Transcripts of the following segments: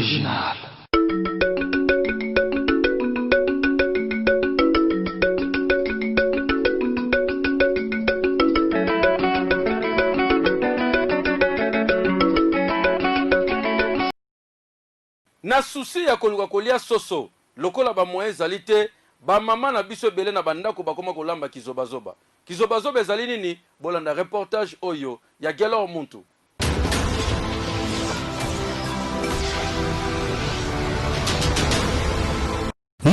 Original. Na souci ya koluka kolia soso, lokola ba moyens ezali te, ba mama na biso ebele na ba ndako bakoma kolamba kizoba zoba. Kizoba zoba ezali nini? Bolanda reportage oyo ya Guelor Muntu.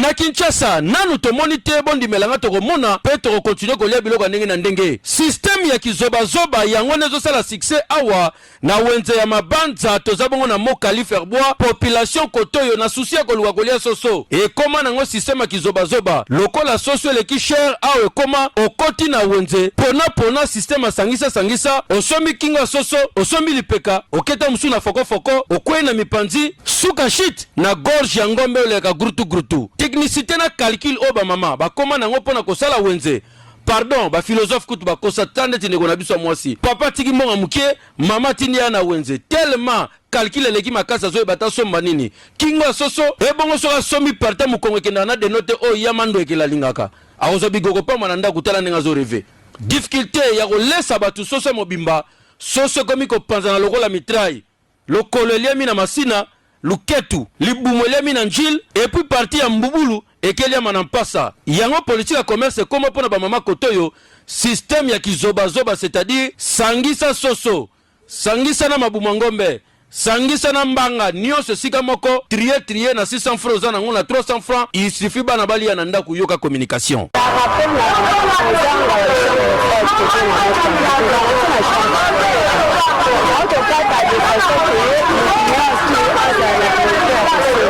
Na Kinshasa nanu tomoni te bondimela nga tokomona pe toko continuer kolia biloko ya ndenge na ndenge. Système ya kizoba zoba yango nde ezosala succès awa na wenze ya mabanza toza bongo na Mokali Ferbois population kotoyo na souci ya koluka kolia soso ekoma nango système ya kizoba zoba lokola soso eleki cher awa ekoma okoti na wenze pona pona système ya sangisa sangisa osombi kingo ya soso osombi lipeka oketa mosusu na foko foko okweyi na mipanzi suka shit Na gorge ya ngombe oleka grutu grutu. Technicite na calcul oyo ba mama bakoma nango pona kosala wenze. Pardon, ba philosophes kutu bakosa ta ndeti ndeko na biso ya mwasi. Papa atiki mbongo ya mukie, mama atindi ya na wenze. Tellement calcul eleki makasi azoyeba ata asomba nini. Kingo ya soso, ebongo soki asombi parta mokongo ekendaka na deno te oyo ya mandoekela alingaka. Akozwa bigogo pamba na ndaku tala ndenge azo rever. Difficulte ya kolesa batu soso ya mobimba, soso ekomi kopanzana lokola mitraille. Lokolo eliami na masina, luketu, libumu eliami na ndjil et puis partie ya mbubulu ekeliama na mpasa. Yango politique ya commerce ekoma mpo na ba mama kotoyo système ya kizoba zoba c'est à dire sangisa soso, sangisa na mabumu ya ngombe, sangisa na mbanga nionso esika moko trier trier na 600 francs oza nango na 300 francs il suffit bana balia na ndaku yoka communication. Par rapport na kozanga ya chambre froide toza na mboka na biso na chambre froide tokata de façon que moto nyonso azala na volonté ya kosomba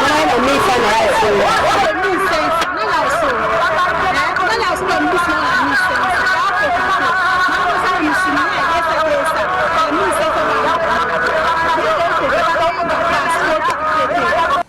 ngai na misa na ya esomba.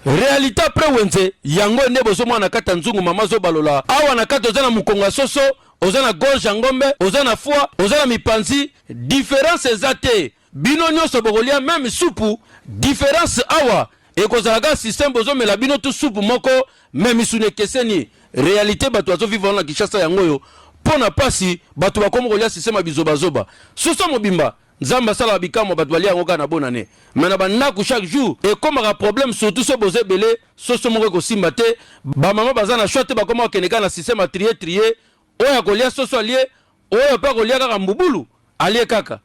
Realite après wenze yango nde bozomona na kati ya nzungu mama azobalola awa na kati oza na mokongo ya soso oza na gorge ya ngombe oza na foie oza na mipanzi difference eza te bino nyonso bokolia meme supu difference awa ekozala kaka système bozomela bino tu supu moko me misuni ekeseni realite bato bazovivre wana na Kinshasa yango oyo mpo na pasi bato bakomi kolia système ya bizobazoba soso mobimba Nzambe asalaka bikamwa batu balia yango kaka na bonne annee mais na ba ndaku chaque jour ekomaka problème surtout soki boza ebele soso moko ekosimba te ba maman baza na choix te bakoma kokende kaka na système ya trier trier oyo akolia soso alie oyo pe akolia kaka mbubulu alie kaka.